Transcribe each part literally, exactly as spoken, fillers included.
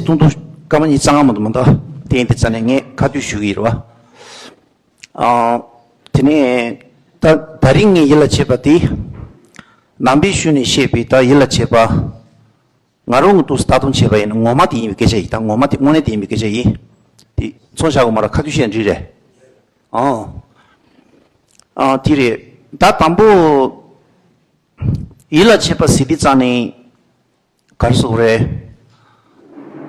ཐུང་ཐུང་སྐར་མ་གཉིས་རྩ་ལྔ་མ་གཏོགས་མི་འདུག་དེ་ཡིན་དུས་ཙང་ནས་ངས་ཁ་ཐུག་ཞུ་གི་ཡིན་རེད་བ། ཨ། དེ་ནས་ད་ད་རིང་ངས་ཡིད་ལ་བྱེད་པ་དེ། ནང་པའི་གཞུང་ནས་བཤད་པའི་ད་ཡིད་ལ་བྱེད་པ། ང་རང་གི་འདུག་སེ་ལྟ་སྟངས་བྱས་པ་ཡིན་ན་ངོ་མ་དེ་ཡིན་པའི་སྐད་ཆ་ཡིན། ད་ངོ་མ་དེ་དངོས་གནས་དེ་ཡིན་པའི་སྐད་ཆ་ཡིན། དེ་ཚོང་བཞག་གི་མ་ར་ཁ་ཐུག་བཤད་འགྲིག་རེད། ཨང་། ཨང་། དེ་རེད། ད་དང་པོ། ཡིད་ལ་བྱེད་པ་ཟེར་དུས་ཙང་ནས། ག་རེ་ཟེར་དགོས་རེད།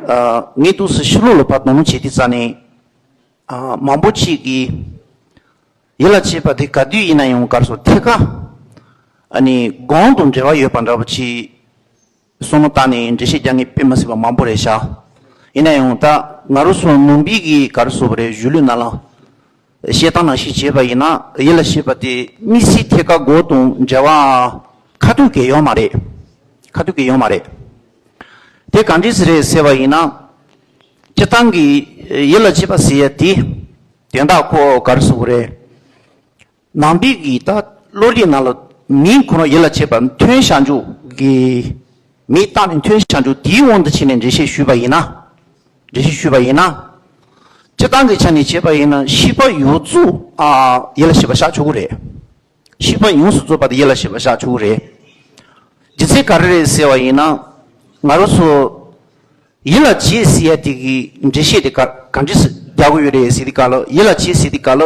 ཨ། ངས་འདུག་སེ་ཕྱི་ལོགས་ལ་ཕར་དོ་སྣང་བྱེད་དུས་ཙང་ནས། ཨ། མང་པོ་ཅིག་གིས། ཡིད་ལ་བྱེད་པ་དེ་ག་དུས་ཡིན་ན་ཡང་ག་རེ་ཟེར་ཐད་ཀར། ཨ་ནི་སྒོམ་དང་འབྲེལ་བ་ཡོད་པ་འདྲ་པོ་ཅིག་བསམ་བློ་བཏང་ནས་འགྲེལ་བཤད་རྒྱག་མཁན་དཔེ་མི་སྲིད་པ་མང་པོ་རེད་ཤག་ཡིན་ན་ཡང་ད་ང་རང་ཚོ་ནང་པའི་གི་ག་རེ་ཟེར་དགོས་རེད། གཞུང་ལུགས་ནང་ལ། བཤད་སྟངས་ནང་བཞིན་བྱས་པ་ཡིན་ན་ཡིད་ལ་བྱེད་པ་དེ་དམིགས་བསལ་ཐད་ཀར་སྒོམ་དང་འབྲེལ་བ་ཁ་ཐུག་གི་ཡོད་མ་རེད། ཁ་ཐུག་གི་ཡོད་མ་རེད། དེ་ག་འདྲས་རེད་ཟེར་བ་ཡིན་ན། སྤྱིར་བཏང་གི་ཡིད་ལ་བྱེད་པ་ཟེར་ཡ་དེ་དོན་དག་ཁོ་ག་རེ་ཟེར་དགོས་རེད། ནང་པའི་གི་ད་བློ་རིག་ནང་ལ་མིང་ཁོ་རང་ཡིད་ལ་བྱེད་པ་མཐུན་བྱང་ཆུབ་ཀྱི་མིང་བཏགས་ནས་མཐུན་བྱང་ཆུབ་དེའི་དབང་དུ་བྱས་ནས་འགྲེལ་བཤད་ཞུས་པ་ཡིན་ན། འགྲེལ་བཤད་ཞུས་པ་ཡིན་ན། སྤྱིར་བཏང་གི་ཆ་ནས་བྱས་པ་ཡིན་ན་ཤེས་པ་ཡོངས་རྫོགས་ཨ་ཡིད་ལ་བྱེད་པ་བཞག་ཆོག་གི་རེད། ཤེས་པ་ཡོངས་སུ་རྫོགས་པ་དེ་ཡིད་ལ་བྱེད་པ་བཞག་ཆོག་གི་རེད། རྒྱུ་མཚན་ག་རེ་རེད་ཟེར་བ་ཡིན་ན། ང་རང་ཚོ་ཡིད་ལ་བྱེད་ཟེར་ཡ་དེ་གི་འགྲེལ་བཤད་དེ་ག་ག་འདྲས་སེ་རྒྱག་གི་ཡོད་རེད་ཟེར་དུས་སྐབས་ལ། ཡིད་ལ་བྱེད་ཟེར་དུས་སྐབས་ལ།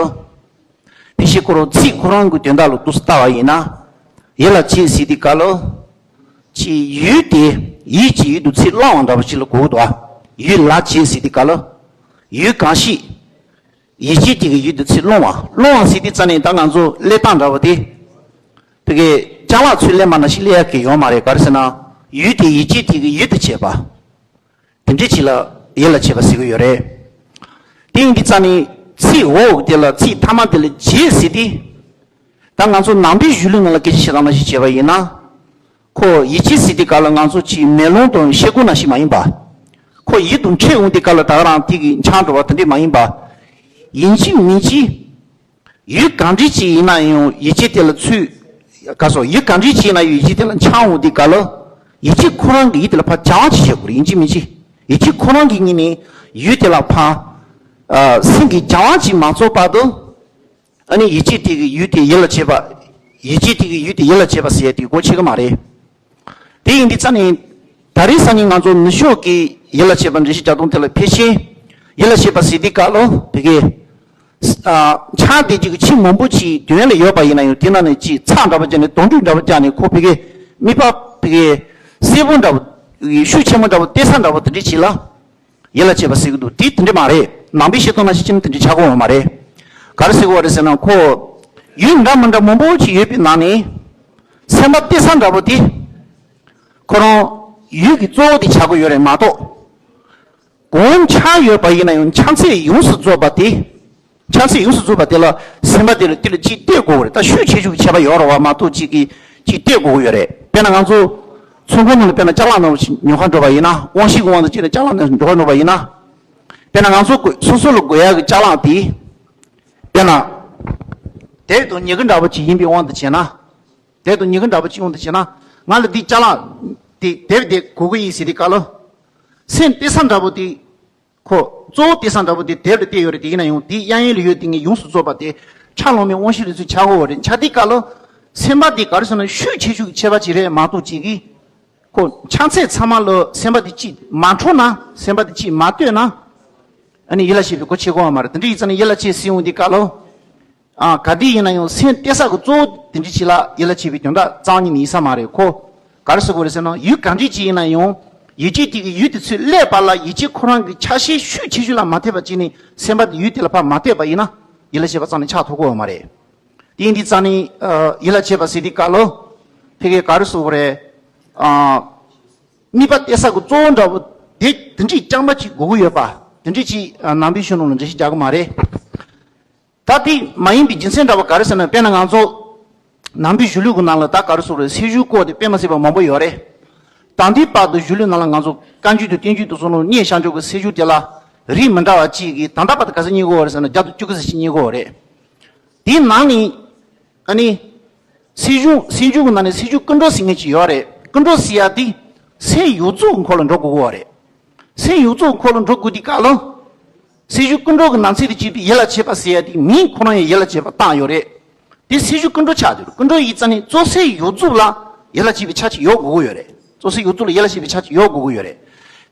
ཕལ་ཆེར་ཁོ་རང་ཚིག་ཁོ་རང་གི་དོན་དག་ལ་འདུག་སེ་ལྟ་བ་ཡིན་ན། ཡིད་ལ་བྱེད་ཟེར་དུས་སྐབས་ལ། ཅིག་ཡུལ་དེ་ཡིད་ཀྱི་ཡུལ་དུ་ཚུར་བླང་བ་འདྲ་པོ་ཅིག་ལ་གོ་གི་འདུག་ཨ། ཡིད་ལ་བྱེད་ཟེར་དུས་སྐབས་ལ། ཡུལ་གང་ཞིག་ཡིད་བྱེད་དེ་གི་ཡུལ་དུ་ཚུར་བླང་བ། བླང་བ་ཟེར་དུས་ཙ་ནས་ད་ང་ཚོ་སླེབས་སྟངས་འདྲ་བོ་དེ། དེ་གའི་ཅ་ལག་ཚུར་སླེབས་པ་ནང་བཞིན་སླེབས་ཡག་གི་ཡོད་མ་རེད། ག་རེ་ཟེར་ན། ཡུལ་དེ་ཡིད་བྱེད་དེ་གི་ཡུལ་དུ་བྱེད་པ། དེ་འདྲའི་ཅིག་ལ་ཡིད་ལ་བྱེད་པ་ཟེར་གི་ཡོད་རེད། དེ་ཡིན་དུས་ཙ་ནས་ཚིག་འོག་དེ་ལ་ཚིག་མཐའ་མ་དེ་ལ་བྱེད་ཟེར་དུས། ད་ང་ཚོ་ནང་པའི་གཞུང་ལུགས་ནང་ལ་སྐད་ཆ་བཤད་སྟངས་ནང་བཞིན་བྱས་པ་ཡིན་ན། ཁོ་ཡིད་བྱེད་ཟེར་དུས་སྐབས་ལ་ང་ཚོ་ཅིག་མེ་ལོང་དང་ཤེལ་སྒོ་ནང་བཞིན་མ་ཡིན་པ། ཁོ་ཡིད་དུ་འཕྲད་འོང་དུས་སྐབས་ལ་ད་ག་རང་དེ་གི་འཆང་འགྲོ་བ་དེ་འདྲས་མ་ཡིན་པ། ཡིན་གཅིག་མིན་གཅིག་ཡུལ་གང་འདྲ་ཅིག་ཡིན་ན་ཡང་ཡིད་བྱེད་དེ་ལ་ཚུད། ག་སོ། ཡུལ་གང་འདྲ་ཅིག་ཡིན་ན་ཡང་ཡིད་བྱེད་དེ་ལ་འཆང་འོང་དུས་སྐབས་ལ། ཡིད་བྱེད་ཁོ་རང་གི་ཡིད་དེ་ལ་ཕར་སྦྱང་བ་ཅིག་བྱེད་དགོས་རེད། ཡིན་གཅིག་མིན་གཅིག་ཡིད་བྱེད་ཁོ་རང་གི་ངོས་ནས་ཡུལ་དེ་ལ་ཕར། ཨ། སེམས་ཀྱི་སྦྱང་བ་ཅིག་མ་རྫོགས་བར་དུ། ཨ་ནི་ཡིད་བྱེད་དེ་གི་ཡུལ་དེ་ཡིད་ལ་བྱེད་པ། ཡིད་བྱེད་དེ་གི་ཡུལ་དེ་ཡིད་ལ་བྱེད་པ་ཟེར་ཡ་དེ་གོ་ཆོད་གི་མ་རེད། དེ་ཡིན་དུས་ཙ་ནས། ད་རེས་སང་ཉིན་ང་ཚོ་ནུབ་ཕྱོགས་ཀྱི་ཡིད་ལ་བྱེད་པ་འགྲེལ་བཤད་རྒྱག་སྟངས་དེ་ལ་ཕལ་ཆེར་ཡིད་ལ་བྱེད་པ་ཟེར་དུས་སྐབས་ལ་དེ་གའི། ཨ། ཕྱག་དེ་གཅིག་གི་ཆེས་མང་པོ་ཅིག་དོན་ལ་ཡོད་པ་ཡིན་ན་ཡང་དེ་ནང་ནས་ཅིག་ཚགས་འདྲ་པོ་བརྒྱབ་ནས་དོན་འགྲུབ་འདྲ་པོ་བརྒྱབ་ནས་ཁོ་ཕ་གི་དམིགས་པ་ཕ་གི་གསལ་པོ་འདྲ་པོ། ཤུགས་ཆེན་པོ་འདྲ་པོ་སྟེར་ས་འདྲ་པོ་དེ་འདྲ་ཅིག་ལ། ཡིད་ལ་བྱེད་པ་ཟེར་གི་འདུག་དེ་དེ་འདྲ་མ་རེད། ནང་པའི་བཤད་སྟངས་ནང་བཞིན་བྱས་ན་དེ་འདྲ་ཆགས་ཀྱི་ཡོད་མ་རེད། ག་རེ་ཟེར་གི་ཡོད་རེད་ཟེར་ན། ཁོ་ཡུལ་འདྲ་མི་འདྲ་མང་པོ་ཅིག་ཡོད་པའི་ནང་ནས་སེམས་པ་གཏད་ས་འདྲ་པོ་དེ་ཁོ་རང་ཡུལ་གྱི་གཙོ་བོ་དེ་ཆགས་ཀྱི་ཡོད་རེད་མ་གཏོགས། གང་འཆང་ཡོད་པ་ཡིན་ན་ཡང་འཆང་ཚད་ཡོངས་སུ་རྫོགས་པ་དེ། འཆང་ཚད་ཡོངས་སུ་རྫོགས་པ་དེ་ལ་སེམས་པ་དེ་ལ་དེ་ལ་གཅིག་གཏད་དགོས་ཀྱི་རེད། ད་ཤུགས་ཆེ་ཤོས་ཀྱི་ཁྱད་པར་ཡོད་རེད་བ་མ་གཏོགས་གཅིག་གིས་གཅིག་གཏད་དགོས་ཀྱི་ཡོད་རེད། དཔེར་ན་ང་ཚོ་ཚོང་ཁང་ནང་ལ་དཔེར་ན་ཅ་ལག་ནང་ཉོ་ག་འགྲོ་བ་ཡིན་ན། དབང་ཤེད་ཀྱི་དབང་དུ་བྱས་ནས་ཅ་ལག་ནང་འགྲོ་ག་འགྲོ་བ་ཡིན་ན། དཔེར་ན་ང་ཚོ་དགོས། སོ་སོ་ལ་དགོས་ཡག་གི་ཅ་ལག་དེ། དཔེར་ན། དེབ་དང་སྨྱུ་གུ་འདྲ་པོ་ཅིག་ཡིན་པའི་དབང་དུ་བྱས་ན། དེབ་དང་སྨྱུ་གུ་འདྲ་པོ་ཅིག་དབང་དུ་བྱས་ན། ང་ལ་འདི་ཅ་ལག་དེ། དེབ་དེ་དགོས་ཀྱི་ཡིན་ཟེར་དུས་སྐབས་ལ། སེམས་གཏད་ས་འདྲ་པོ་དེ། ཁོ་གཙོ་བོ་གཏད་ས་འདྲ་པོ་དེ་དེབ་ལ་གཏད་ཡོད་རེད། དེ་ཡིན་ན་ཡང་དེའི་གཡས་གཡོན་ལ་ཡོད་དེ་ངས་ཡོངས་སུ་རྫོགས་པ་དེ་ཆ་ལོང་མའི་དབང་ཤེས་ལ་ཚུར་ཆགས་ཀྱི་ཡོད་རེད། ཆགས་དུས་སྐབས་ལ་སེམས་པ་དེ་ག་རེ་ཟེར་ན་ཤུགས་ཆེ་ཤོས་ཀྱི་ཁྱད་པར་ཅིག་རེད་མ་གཏོགས་གཅིག་གིས། ཁོ་འཆང་ཚད་ཚང་མ་ལ་སེམས་པ་དེ་གཅིག་མ་འཕྲོད་ན། སེམས་པ་དེ་གཅིག་མ་གཏད་ན། ཨ་ནི་ཡིད་ལ་བྱེད་པའི་གོ་ཆོད་ཀྱི་ཡོད་མ་རེད། དེ་འདྲ་ཡིན་ཙང་ནས་ཡིད་ལ་བྱེད་ཟེར་ཡོང་དུས་སྐབས་ལ། ཨ། ག་དུས་ཡིན་ན་ཡང་སེམས་གཏད་ས་གི་གཙོ་བོ་དེ་འདྲ་ཅིག་ལ་ཡིད་ལ་བྱེད་པའི་དོན་དག་རྩ་བ་ཉིད་ནས་ཡིན་ས་མ་རེད། ཁོ་ག་རེ་ཟེར་དགོས་རེད་ཟེར་ན། ཡུལ་གང་འདྲ་ཅིག་ཡིན་ན་ཡང་ཡིད་བྱེད་དེ་གི་ཡུལ་དེ་ཚུར་སླེབས་པ་ལ་ཡིད་བྱེད་ཁོ་རང་གི་ཆ་ཤས་ཤུགས་ཆེ་ཤོས་ལ་མ་གཏད་པ་བྱས་ནས་སེམས་པ་དེ་ཡུལ་དེ་ལ་ཕར་མ་གཏད་པ་ཡིན་ན་ཡིད་ལ་བྱེད་པ་རྩ་ནས་ཆགས་ཐུབ་ཀྱི་ཡོད་མ་རེད། དེ་ཡིན་དུས་རྩ་ནས། ཨ། ཡིད་ལ་བྱེད་པ་ཟེར་དུས་སྐབས་ལ་ཕ་གིར་ག་རེ་ཟེར་དགོས་རེད། ཨ། དམིགས་པ་གཏད་ས་གི་གཙོ་བོ་འདྲ་པོ་དེ་དེ་འདྲ་རྐྱང་པ་ཅིག་དགོས་ཀྱི་ཡོད་པ་དེ་འདྲ་ཅིག་ནང་པའི་གཞུང་ལུགས་ལ་འགྲེལ་བཤད་རྒྱག་གི་མ་རེད། ད་དེ་མ་ཡིན་པའི་རྒྱུ་མཚན་འདྲ་པོ་ག་རེ་ཟེར་ན། དཔེར་ན་ང་ཚོ་ནང་པའི་གཞུང་ལུགས་ཀྱི་ནང་ལ་ད་ག་རེ་ཟེར་དགོས་རེད། སེམས་སྦྱོང་སྐོར་དེ་དཔེ་མ་སྲིད་པ་མང་པོ་ཡོད་རེད། ད་ལྟའི་བར་དུ་གཞུང་ལུགས་ནང་ལ་ང་ཚོ་བཀའ་འགྱུར་དང་བསྟན་འགྱུར་དང་སོགས་ནང་བསྙེན་བཤགས་སྦྱོང་གི་སེམས་སྦྱོང་དེ་ལ་རིགས་མི་འདྲ་བ་གཅིག་གིས་ད་ལྟ་བར་དུ་ག་ཚོད་བསྙེན་གྱི་ཡོད་རེད་ཟེར་ན་བརྒྱ་དང་བཅུ་གི་ཙམ་ཞིག་བསྙེན་གྱི་ཡོད་རེད། དེའི་ནང་ནས། ཨ་ནི། སེམས་སྦྱོང་། སེམས་སྦྱོང་གི་ནང་ནས་སེམས་སྦྱོང་ཀུན་འགྲོལ་ཟེར་མཁན་ཅིག་ཡོད་རེད། ཀུན་འགྲོལ་ཟེར་ཡ་དེ་སེམས་ཡོངས་རྫོགས་ཀྱི་འཁོར་ལ་འགྲོ་དགོས་ཀྱི་ཡོད་རེད། སེམས་ཡོངས་རྫོགས་འཁོར་ལོ་འགྲོ་དགོས་དུས་སྐབས་ལ། སེམས་བྱུང་ཀུན་འགྲོ་གི་ནང་ཚན་དུ་བྱས་པའི་ཡིད་ལ་བྱེད་པ་ཟེར་ཡ་དེ་མིང་ཁོ་རང་ཡང་ཡིད་ལ་བྱེད་པ་བཏགས་ཡོད་རེད། དེ་སེམས་བྱུང་ཀུན་འགྲོ་ཆགས་འདུག་ཀུན་འགྲོ་ཡིན་ཙང་ནི་གཙོ་སེམས་ཡོངས་རྫོགས་ལ་ཡིད་ལ་བྱེད་པའི་ཆ་ཅིག་ཡོད་དགོས་ཀྱི་ཡོད་རེད། གཙོ་སེམས་ཡོངས་རྫོགས་ལ་ཡིད་ལ་བྱེད་པའི་ཆ་ཅིག་ཡོད་དགོས་ཀྱི་ཡོད་རེད།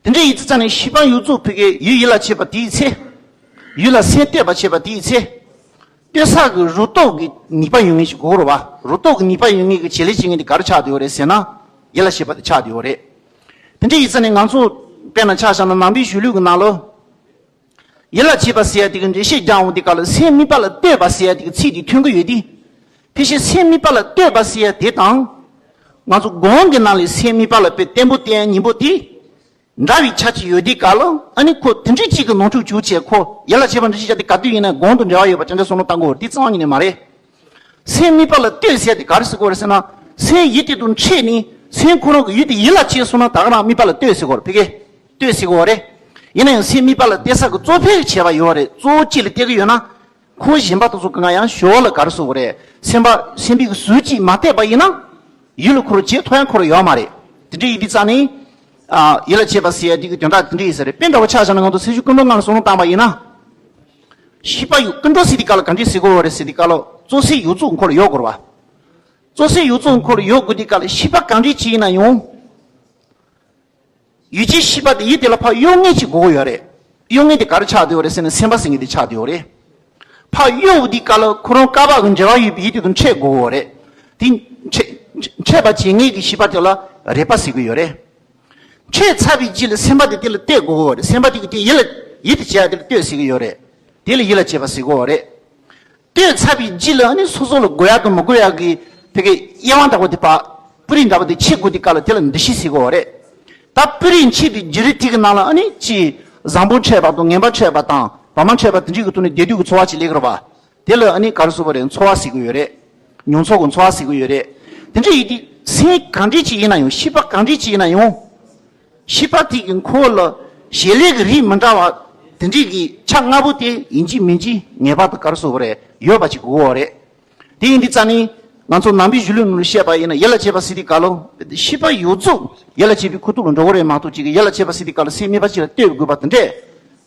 དེ་འདྲ་ཡིན་ཙང་ནི་ཤེས་པ་ཡོངས་རྫོགས་ཕ་གིའི་ཡུལ་ཡིད་ལ་བྱེད་པ་དེའི་ཚེ། ཡུལ་ལ་སེམས་གཏད་པ་བྱེད་པ་དེའི་ཚེ། གཏད་ས་གི་རུ་ཏོག་གི་ནུས་པ་ཡོད་མཁན་ཞིག་དགོས་རེད་བ། རུ་ཏོག་གི་ནུས་པ་ཡོད་མཁན་གྱི་བྱེད་ལས་བྱེད་མཁན་དེ་ག་རེ་ཆགས་བསྡད་ཡོད་རེད་ཟེར་ན། ཡིད་ལ་བྱེད་པ་དེ་ཆགས་བསྡད་ཡོད་རེད། དེ་འདྲ་ཡིན་ཙང་ནི་ང་ཚོ་དཔེར་ན་ཆ་བཞག་ན་ནང་པའི་གཞུང་ལུགས་ཀྱི་ནང་ལ། ཡིད་ལ་བྱེད་པ་ཟེར་ཡ་དེ་གི་འགྲེལ་བཤད་རྒྱག་འོང་དུས་སྐབས་ལ་སེམས་དམིགས་པ་ལ་གཏད་པ་ཟེར་ཡ་དེ་གི་ཚིག་དེ་ཐོན་གི་ཡོད་དེ། ཕལ་ཆེར་སེམས་དམིགས་པ་ལ་གཏད་པ་ཟེར་ཡ་དེ་དང་། ང་ཚོ་སྒོམ་གྱི་ནང་ལ་སེམས་དམིགས་པ་ལ་དཔེ་བརྟན་པོ་བསྟན་ཡ་གཉིས་པོ་དེ། འདྲ་བའི་ཆ་ཅིག་ཡོད་དུས་སྐབས་ལ་ཨ་ནི་ཁོ་དེ་འདྲའི་གཅིག་གི་ནོར་འཁྲུལ་བྱུང་བྱས་ཁོ་ཡིད་ལ་བྱེད་པ་འདྲ་ཅིག་བྱ་དེ་ག་དུས་ཡིན་ན་སྒོམ་དང་འབྲེལ་བ་ཡོད་པ་ཅན་འདྲ་བསམ་བློ་བཏང་དགོས་རེད། དེ་རྩ་བ་ཉིད་ནས་མ་རེད། སེམས་དམིགས་པ་ལ་གཏད་ཟེར་ཡ་དེ་ག་རེ་ཟེར་དགོས་རེད་ཟེར་ན། སེམས་ཡུལ་དེ་དང་འཕྲད་ནས་སེམས་ཁོ་རང་གི་ཡུལ་དེ་ཡིད་ལ་བྱེད་སོང་ན་ད་ག་རང་དམིགས་པ་ལ་གཏད་ཟེར་དགོས་རེད། ཕ་གིར་གཏད་ཟེར་དགོས་རེད། ཡིན་ན་ཡང་སེམས་དམིགས་པ་ལ་གཏད་ས་གི་གཙོ་ཕལ་ཆེ་བ་ཡོད་རེད། གཙོ་བོ་གཅིག་ལ་གཏད་གི་ཡོད་ན། ཁོ་གཞན་པ་དེ་ཚོ་གང་ག་ཡང་ཞོར་ལ་ག་རེ་ཟེར་དགོས་རེད། སེམས་པ་སེམས་པའི་གི་ཟུར་གཅིག་མ་གཏད་པ་ཡིན་ན། ཡུལ་ལ་ཁོ་རང་བྱེད་ཐུབ་ཡ་ཁོ་རང་ཡོད་མ་རེད། དེ་འདྲ་ཡིན་དུས་ཙང་ནི། ཨ། ཡིད་ལ་བྱེད་པ་ཟེར་ཡ་དེ་གི་དོན་དག་དེ་འདྲ་ཡིན་ས་རེད། དཔེ་འདྲ་བོ་ཆ་བཞག་ན་ང་ཚོ་སེམས་བྱུང་ཀུན་འགྲོ་ལྔ་ལ་བསམ་བློ་བཏང་པ་ཡིན་ན། ཤེས་པ་ཡོད་ཀུན་འགྲོ་ཟེར་དུས་སྐབས་ལ་ག་འདྲ་ཟེར་དགོས་རེད་ཟེར་དུས་སྐབས་ལ་གཙོ་སེམས་ཡོངས་རྫོགས་འཁོར་ལ་ཡོད་དགོས་རེད་བ། གཙོ་སེམས་ཡོངས་རྫོགས་འཁོར་ལ་ཡོད་དགོས་དུས་སྐབས་ལ་ཤེས་པ་ག་འདྲ་ཅིག་ཡིན་ན་ཡང་། ཡུལ་ཅན་ཤེས་པ་དེ་ཡུལ་དེ་ལ་ཕར་གཡོ་མཁན་ཅིག་དགོས་ཀྱི་ཡོད་རེད། གཡོ་མཁན་དེ་ག་རེ་ཆགས་བསྡད་ཡོད་རེད་ཟེར་ན་སེམས་པ་ཟེར་མཁན་དེ་ཆགས་བསྡད་ཡོད་རེད། ཕར་གཡོ་བ་དེ་ག་ལ་ཁོ་རང་བསྐལ་པ་གི་འབྲེལ་བ་ཡོད་པའི་ཡུལ་དེ་དང་འཕྲད་དགོས་ཀྱི་ཡོད་རེད། དེ་འཕྲད་འཕྲད་པ་བྱེད་མཁན་གྱི་ཤེས་པ་དེ་ལ་རེག་པ་ཟེར་གྱི་ཡོད་རེད། འཕྲད་ཚར་བའི་རྗེས་ལ་སེམས་པ་དེ་དེ་ལ་གཏད་དགོས་ཀྱི་ཡོད་རེད། སེམས་པ་དེ་གི་དེ་ཡིད་ལ་ཡིད་དུ་བྱེད་ཡ་དེ་ལ་གཏད་ཟེར་གྱི་ཡོད་རེད། དེ་ལ་ཡིད་ལ་བྱེད་པ་ཟེར་གྱི་ཡོད་རེད། གཏད་ཚར་བའི་རྗེས་ལ་ཨ་ནི་སོ་སོ་ལ་དགོས་ཡ་དང་མི་དགོས་ཡ་གི་དེ་གའི་དབྱེ་བ་འདྲ་བོ་དེ་པ། སྤུ་རིས་འདྲ་བོ་དེ་ཕྱེ་དགོས་དུས་སྐབས་ལ་དེ་ལ་འདུ་ཤེས་ཟེར་གྱི་ཡོད་རེད། ད་སྤུ་རིས་ཕྱེ་བའི་བརྒྱུད་རིམ་དེ་གི་ནང་ལ་ཨ་ནི་ཅི། བཟང་པོ་འཕྲད་པ་དང་ངན་པ་འཕྲད་པ་དང་བར་མ་འཕྲད་པ་དེ་འདྲའི་གི་ཐོག་ནས་བདེ་སྡུག་གི་ཚོར་བ་ཅིག་སླེབས་ཀྱི་རེད་བ། དེ་ལ་ཨ་ནི་ག་རེ་ཟེར་དགོས་རེད། ཚོར་བ་ཟེར་གྱི་ཡོད་རེད། མྱོང་ཚོར་གྱི་ཚོར་བ་ཟེར་གྱི་ཡོད་རེད། དེ་འདྲ་ཡིན་དུས་སེམས་གང་འདྲ་ཅིག་ཡིན་ན་ཡང་ཤེས་པ་གང་འདྲ་ཅིག་ཡིན་ན་ཡང་། ཤེས་པ་དེ་གི་འཁོར་ལ་བྱེད་ལས་ཀྱི་རིགས་མི་འདྲ་བ་དེ་འདྲའི་གི་ཆ་ལྔ་པོ་དེ་ཡིན་གཅིག་མིན་གཅིག་ངེས་པར་དུ་ག་རེ་ཟེར་དགོས་རེད། ཡོད་པ་ཅིག་དགོས་རེད། དེ་ཡིན་དུས་ཙང་ནི་ང་ཚོ་ནང་པའི་གཞུང་ལུགས་ནང་བཤད་པ་ཡིན་ན་ཡིད་ལ་བྱེད་པ་ཟེར་དུས་སྐབས་ལ་ཤེས་པ་ཡོངས་རྫོགས་ཡིད་ལ་བྱེད་པའི་ཁུ་ཐུག་ལ་འགྲོ་གི་རེད་མ་གཏོགས་ཅིག་གི་ཡིད་ལ་བྱེད་པ་ཟེར་དུས་སྐབས་ལ་སེམས་དམིགས་པ་གཅིག་ལ་གཏད་དགོས་པ་དེ་འདྲས་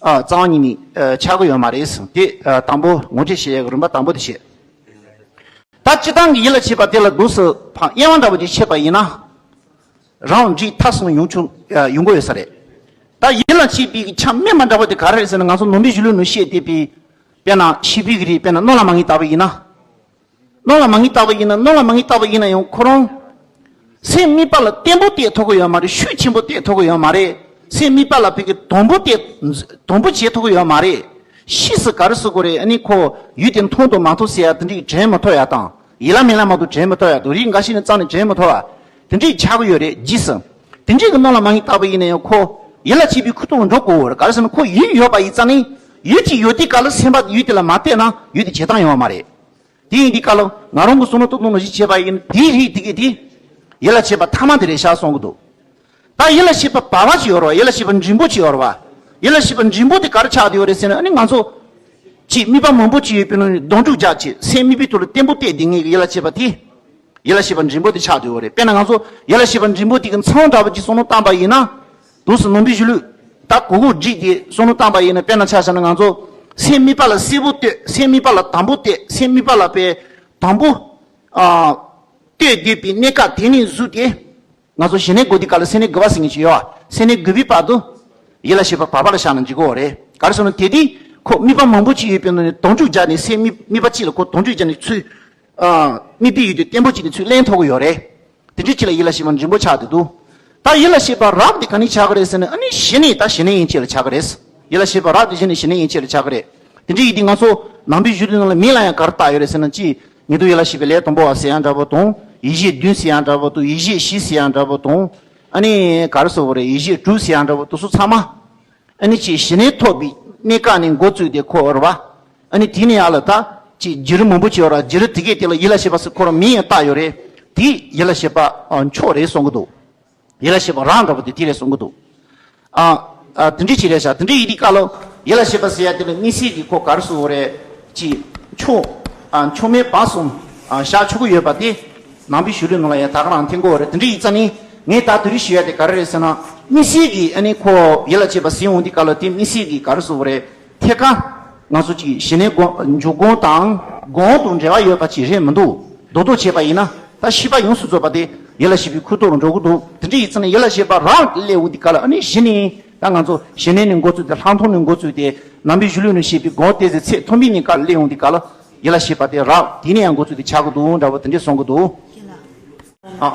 ཨ་རྩ་བ་ཉིད་ནས་ཨ་ཆགས་ཀྱི་ཡོད་མ་རེད། དེ་ཨ་དང་པོ་ངོ་སྤྲོད་བྱེད་ཡག་གི་རིམ་པ་དང་པོ་དེ་བྱས། ད་སྤྱིར་བཏང་གི་ཡིད་ལ་བྱེད་པ་དེ་ལ་འདུག་སེ་ཕར་དབྱེ་བ་འདྲ་པོ་ཅིག་ཕྱེ་པ་ཡིན་ན། རང་འགྲིག་མཐའ་གསུམ་ཡོང་ཆོག་ཡོང་གི་ཡོད་ས་རེད། ད་ཡིད་ལ་བྱེད་པའི་ཆ་དམིགས་པ་འདྲ་པོ་དེ་ག་རེ་རེད་ཟེར་ན་ང་ཚོ་ནང་པའི་གཞུང་ལུགས་ནང་བཤད་བསྡད་པའི། དཔེར་ན་ཤེས་པའི་གི་རིགས་དཔེར་ན་སྣང་ལ་མ་ངེས་ལྟ་བུ་ཡིན་ན། སྣང་ལ་མ་ངེས་ལྟ་བུ་ཡིན་ན་སྣང་ལ་མ་ངེས་ལྟ་བུ་ཡིན་ན་ཡང་ཁོ་རང་། སེམས་དམིགས་པ་ལ་བརྟན་པོ་གཏད་ཐུབ་ཀྱི་ཡོད་མ་རེད། ཤུགས་ཆེན་པོ་གཏད་ཐུབ་ཀྱི་ཡོད་མ་རེད། སེམས་དམིགས་པ་ལ་བོད་ཀྱི་དམ་པོ་གཏད། དམ་པོ་བྱེད་ཐུབ་ཀྱི་ཡོད་མ་རེད། ཕྱིས་སུ་ག་རེ་ཟེར་དགོས་རེད། ཨ་ནི་ཁོ་ཡུལ་དེ་མཐོང་དང་མ་མཐོང་ཟེར་ཡ་དེ་འདྲའི་དྲན་མི་ཐུབ་ཡ་དང་ཡིད་ལ་མི་ལ་མ་གཏོགས་དྲན་མི་ཐུབ་ཡ་དང་རིགས་འགའ་ཤས་ནི་རྩ་ནས་དྲན་མི་ཐུབ་པ། དེ་འདྲའི་ཆགས་ཀྱི་ཡོད་རེད། རྗེས་སུ། དེ་འདྲའི་གི་སྣང་ལ་མ་ངེས་ལྟ་བུ་ཡིན་ན་ཡང་ཁོ་ཡིད་ལ་བྱེད་པའི་ཁུ་ཐུག་འགྲོ་དགོས་རེད། ག་རེ་ཟེར་ན་ཁོ་ཡུལ་ཡོད་པ་ཡིན་ཙང་ནི་ཡུལ་གྱི་ཡོད་དུས་སྐབས་ལ་སེམས་པ་ཡུལ་དེ་ལ་མ་གཏད་ན་ཡུལ་དེ་བྱེད་སྟངས་ཡོང་བ་མ་རེད། དེ་ཡིན་དུས་སྐབས་ལ་ང་རང་གི་བསམ་བློ་ཏོག་ཏོག་ནང་བཞིན་བྱས་པ་ཡིན་དེའི་རིགས་དེ་གས་དེ་ཡིད་ལ་བྱེད་པ་ཐ་མ་དེ་རེད་ཤག་གསུང་གི་འདུག་ད་ཡིད་ལ་བྱེད་པ་བར་པ་ཅིག་ཡོད་རེད་བ། ཡིད་ལ་བྱེད་པ་འབྲིང་པོ་ཅིག་ཡོད་རེད་བ། ཡིད་ལ་བྱེད་པ་འབྲིང་པོ་དེ་ག་རེ་ཆགས་བསྡད་ཡོད་རེད་ཟེར་ན་ཨ་ནི་ང་ཚོ་ཅིག་དམིགས་པ་མང་པོ་ཅིག་ཡོད་པའི་ནང་ནས་སྡོང་ཕྲུག་རྒྱག་ཅིག་སེམས་དམིགས་པའི་ཐོག་ལ་བརྟན་པོ་གཏད་བསྡད་མཁན་གྱི་ཡིད་ལ་བྱེད་པ་དེ། ཡིད་ལ་བྱེད་པ་འབྲིང་པོ་དེ་ཆགས་བསྡད་ཡོད་རེད། དཔེར་ན་ང་ཚོ་ཡིད་ལ་བྱེད་པ་འབྲིང་པོ་དེ་གི་མཚང་འདྲ་པོ་ཅིག་བསམ་བློ་བཏང་པ་ཡིན་ན། དུས་སུ་ནང་པའི་གཞུང་ལུགས་ད་གོ་གོ་བསྒྲིགས་ཏེ་བསམ་བློ་བཏང་པ་ཡིན་ན། དཔེར་ན་ཆ་བཞག་ན་ང་ཚོ་སེམས་དམིགས་པ་ལ་གསལ་པོ་གཏད། སེམས་དམིགས་པ་ལ་དམ་པོ་གཏད། སེམས་དམིགས་པ་ལ་དཔེ་དམ་པོ་ཨ་གཏད་བསྡད་པའི་གནས་སྐབས་དེ་ནས་བཟུང་སྟེ། ང་ཚོ་ཞི་གནས་དགོས་དུས་སྐབས་ལ་སེམས་གནས་དགུ་པ་ཟེར་མཁན་ཅིག་ཡོད་ཨ། སེམས་གནས་དགུ་པའི་བར་དུ་ཡིད་ལ་བྱེད་པ་བར་པ་ལ་བཞག་ན་འགྲིག་གི་ཡོད་རེད། ག་རེ་ཟེར་ན་དེ་དུས་ཁོ་དམིགས་པ་མང་པོ་ཅིག་ཡོད་པའི་ནང་ནས་དོང་སྤྲུགས་སྦྱར་ནས་སེམས་དམིགས་དམིགས་པ་གཅིག་ལ་ཁོ་དོང་སྤྲུགས་སྦྱར་ནས་ཚུར། ཨ། དམིགས་པའི་ཡུལ་དེ་བརྟན་པོ་གཅིག་ནས་ཚུར་ལེན་ཐུབ་ཀྱི་ཡོད་རེད། དེ་འདྲའི་ཅིག་ལ་ཡིད་ལ་བྱེད་པ་འབྲིང་པོ་ཆགས་བསྡད་འདུག་ད་ཡིད་ལ་བྱེད་པ་རབ་དེ་ག་ནས་ཆགས་ཀྱི་རེད་ཟེར་ན་ཨ་ནི་ཞི་གནས་ད་ཞི་གནས་ཡན་ཆད་ལ་ཆགས་ཀྱི་རེད། ཡིད་ལ་བྱེད་པ་རབ་དེ་ཞི་གནས་ཞི་གནས་ཡན་ཆད་ལ་ཆགས་ཀྱི་རེད། དེ་འདྲའི་ཡིན་དུས་ང་ཚོ་ནང་པའི་གཞུང་ལུགས་ནང་ལ་མིང་ལ་ཡང་ག་རེ་བཏགས་ཡོད་རེད་ཟེར་ན་ཅི། ཉན་ཐོས་ཡིད་ལ་བྱེད་པའི་ལས་དང་པོ་བ་ཟེར་ཡང་འདྲ་པོ་དང་། ཡིད་བྱེད་བདུན་ཟེར་ཡང་འདྲ་པོ་དང་། ཡིད་བྱེད་བཞི་ཟེར་ཡང་འདྲ་པོ་དང་། ཨ་ནི་ག་རེ་ཟེར་དགོས་རེད། ཡིད་བྱེད་དྲུག་ཟེར་ཡང་འདྲ་པོ་དེ་ཚོ་ཚང་མ། ཨ་ནི་ཅིག་ཞི་གནས་ཐོབ་པའི་གནས་སྐབས་ནས་འགོ་བཙུགས་ཏེ་ཁོ་བར་བ། ཨ་ནི་དེ་ནས་ཡར་ལ་ད་ཅིག་བརྒྱུད་རིམ་མང་པོ་ཅིག་ཡོད་ར། བརྒྱུད་རིམ་དེ་གས་དེ་ལ་ཡིད་ལ་བྱེད་པ་ཟེར་ཁོ་རང་མིང་ཡང་བཏགས་ཡོད་རེད། དེ་ཡིད་ལ་བྱེད་པ་ཨ་མཆོག་རེད་གསུང་གི་འདུག་ཡིད་ལ་བྱེད་པ་རང་འདྲ་པོ་དེ་དེ་རེད་གསུང་གི་འདུག་ཨ། ཨ། དེ་འདྲ་ཅིག་རེད་ཤག་དེ་འདྲ་ཡིན་དུས་སྐབས་ལ་ཡིད་ལ་བྱེད་པ་ཟེར་ཡ་དེ་ལ་དམིགས་བསལ་གྱི་ཁོ་ག་རེ་ཟེར་དགོས་རེད། ཅིག་མཆོག་ཨ། མཆོག་དམན་བར་གསུམ་ཨ། བཞག་ཆོག་གི་ཡོད་པ་དེ་ནང་པའི་གཞུང་ལུགས་ནང་ལ་ཡང་ད་ག་རང་འཐེན་གྱི་ཡོད་རེད། དེ་འདྲ་ཡིན་ཙང་ནི་ངས་ད་དེ་རིང་ཞུ་ཡ་དེ་ག་རེ་རེད་ཟེར་ན། དམིགས་བསལ་གྱི་ཨ་ནི་ཁོ་ཡིད་ལ་བྱེད་པ་ཟིན་འོང་དུས་སྐབས་ལ་དེ་དམིགས་བསལ་གྱི་ག་རེ་ཟེར་དགོས་རེད། ཐད་ཀར་ང་ཚོ་གཅིག་གཞི་གནས་སྒོམ་འཇུག་སྒོམ་དང་སྒོམ་དང་འབྲེལ་བ་ཡོད་པ་ཅིག་རེད་མི་འདུག་རྡོག་རྡོག་བྱས་པ་ཡིན་ན་ད་ཤེས་པ་ཡོངས་སུ་རྫོགས་པ་དེ་ཡིད་ལ་བྱེད་པའི་ཁུ་ཐོག་ལ་འགྲོ་གི་འདུག་དེ་འདྲ་ཡིན་ཙང་ནས་ཡིད་ལ་བྱེད་པ་རང་སླེབས་འོང་དུས་སྐབས་ལ་ཨ་ནི་གཞི་ནས་ད་ང་ཚོ་གཞི་གནས་ནས་འགོ་བཙུགས་ཏེ་ལྷག་མཐོང་ནས་འགོ་བཙུགས་ཏེ་ནང་པའི་གཞུང་ལུགས་ནས་བཤད་པའི་སྒོམ་བལྟས་ཚེ་ཚད་མཐོན་པོའི་གནས་སྐབས་སླེབས་འོང་དུས་སྐབས་ལ་ཡིད་ལ་བྱེད་པ་དེ་རང་དེ་ནས་ཡང་འགོ་བཙུགས་ཏེ་ཆགས་ཀྱི་འདུག་འདྲ་བོ་དེ་འདྲས་གསུང་གི་འདུག་ཨ།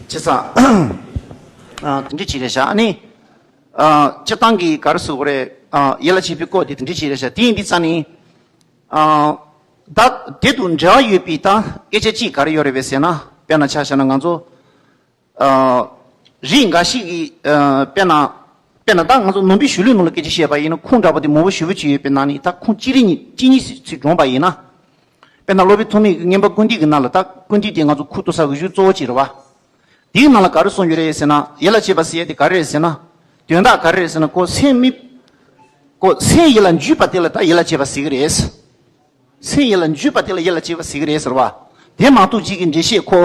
བྱས་ཙང་། ཨ། དེ་འདྲ་ཅིག་རེད་ཤག་ཨ་ནི། ཨ། སྤྱིར་བཏང་གི་ག་རེ་ཟེར་དགོས་རེད། ཨ། ཡིད་ལ་བྱེད་པའི་སྐོར་དེ་དེ་འདྲ་ཅིག་རེད་ཤག་དེ་ཡིན་དུས་ཙང་ནི། ཨ། ད་དེ་དང་འབྲེལ་བ་ཡོད་པའི་ད་སྐད་ཆ་གཅིག་ག་རེ་ཡོད་རེད་པས་ཟེར་ན། དཔེར་ན་ཆ་བཞག་ན་ང་ཚོ། ཨ། རིགས་འགའ་ཞིག་གིས། ཨ། དཔེར་ན། དཔེར་ན་ད་ང་ཚོ་ནང་པའི་གཞུང་ལུགས་ནང་ལ་སྐད་ཆ་བཤད་པ་ཡིན་ན་ཁུངས་འདྲ་པོ་དེ་མང་པོ་ཞེ་པོ་ཅིག་ཡོད་པའི་ནང་ནས་ད་ཁུངས་གཅིག་རེ་གཉིས་གཅིག་གཉིས་ཤིག་ཚུར་དྲངས་པ་ཡིན་ན། དཔེར་ན་སློབ་དཔོན་ཐོགས་མེད་ཀྱི་མངོན་པ་ཀུན་བཏུས་ཀྱི་ནང་ལ་ད་ཀུན་བཏུས་དེ་ང་ཚོ་ཁུངས་གཏུགས་ས་གི་གཞུང་གཙོ་བོ་གཅིག་རེད་བ། དེའི་ནང་ལ་ག་རེ་གསུངས་ཡོད་རེད་ཟེར་ན་ཡིད་ལ་བྱེད་པ་ཟེར་ཡ་དེ་ག་རེ་རེད་ཟེར་ན། དོན་དག་ག་རེ་རེད་ཟེར་ན་ཁོ་སེམས་དམིགས། ཁོ་སེམས་ཡིད་ལ་འཇུག་པ་དེ་ལ་ད་ཡིད་ལ་བྱེད་པ་ཟེར་གི་རེད། སེམས་ཡིད་ལ་འཇུག་པ་དེ་ལ་ཡིད་ལ་བྱེད་པ་ཟེར་གི་རེད་ཟེར་བ། དེ་མ་གཏོགས་གཅིག་གི་འགྲེལ་བཤད་ཁོ།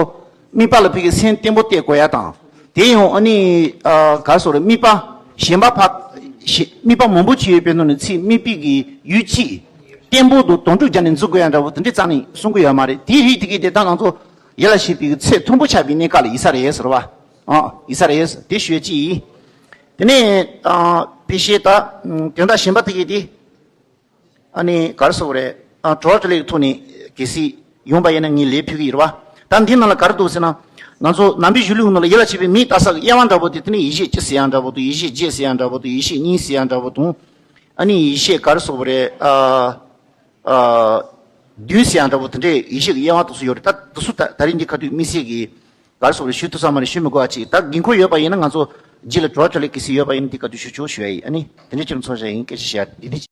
དམིགས་པ་ལ་ཕ་གི་སེམས་བརྟན་པོ་གཏད་དགོས་ཡ་དང་། དེ་ཡང་ཨ་ནི། ཨ། ག་རེ་ཟེར་རེད། དམིགས་པ། ཞེན་པ་ཕ། ཞེ། དམིགས་པ་མང་པོ་ཅིག་ཡོད་པའི་ནང་ནས་ཚིག་དམིགས་པའི་གི་ཡུལ་གཅིག་བརྟན་པོ་དང་དོན་གྲུབ་རྒྱ་ནས་འཛུགས་དགོས་ཡ་འདྲ་བོ་དེ་འདྲ་རྩ་ནས་གསུང་གི་ཡོད་མ་རེད། དེའི་རིགས་དེ་གི་དེ་ད་ང་ཚོ་ཡིད་ལ་བྱེད་པའི་གི་ཚད་མཐོན་པོ་ཆགས་པའི་གནས་སྐབས་ལ་ཡིན་ས་རེད་ཟེར་བ། ཨ། ཡིན་ས་རེད། དེ་ཤོད་ཅིག་དེ་ནས། ཨ། ཕལ་ཆེར་ད། དོན་དག་གཞན་པ་དེ་གི་དེ། ཨ་ནི་ག་རེ་ཟེར་དགོས་རེད། ཨ། བྲོ་བ་བྲོ་ལེ་གི་ཐོག་ནས་གལ་སྲིད་ཡོང་པ་ཡིན་ན་ངས་ལན་ཕུལ་གི་ཡིན་རེད་བ། ད་འདི་ནང་ལ་ག་རེ་འདུག་ཟེར་ན། ང་ཚོ་ནང་པའི་གཞུང་ལུགས་ནང་ལ་ཡིད་ལ་བྱེད་པའི་མིང་བཏགས་ས་གི་དབྱེ་བ་འདྲ་པོ་དེ་དེ་ནི་ཡིད་ཤེས་སྤྱི་ཟེར་ཡ་འདྲ་པོ་དང་། ཡིད་ཤེས་རྗེས་ཟེར་ཡ་འདྲ་པོ་དང་། ཡིད་ཤེས་གཉིས་ཟེར་ཡ་འདྲ་པོ་དང་། ཨ་ནི་ཡིད་ཤེས་ག་རེ་ཟེར་དགོས་རེད། ཨ། ཨ། བདུན་ཟེར་ཡ་འདྲ་པོ་དེ་འདྲའི་ཡིད་ཤེས་ཀྱི་དབྱེ་བ་དེ་ཚོ་ཡོད་རེད། ད་དེ་ཚོ་ད་ད་རིང་འདི་ཁ་ཐུག་དམིགས་བསལ་གྱི་ག་རེ་ཟེར་དགོས་རེད། ཞུ་ཐུབ་ས་མ་རེད། ཞུ་མི་དགོས་པ་ཅིག་ད་དགོས་མཁོ་ཡོད་པ་ཡིན་ན་ང་ཚོ་རྗེས་ལ་བྲོ་བ་བྲོ་ལེ་གལ་སྲིད་ཡོད་པ་ཡིན་ན་དེ་ག་དུས་ཞུ་ཆོག་ཞུ་ཡ་ཡིན། ཨ་ནི་དེ་འདྲ་ཁྱེད་རང་ཚོ་བྱ་ཡིན། སྐད་ཆ་བཤད་ཡ་འདི་འདི།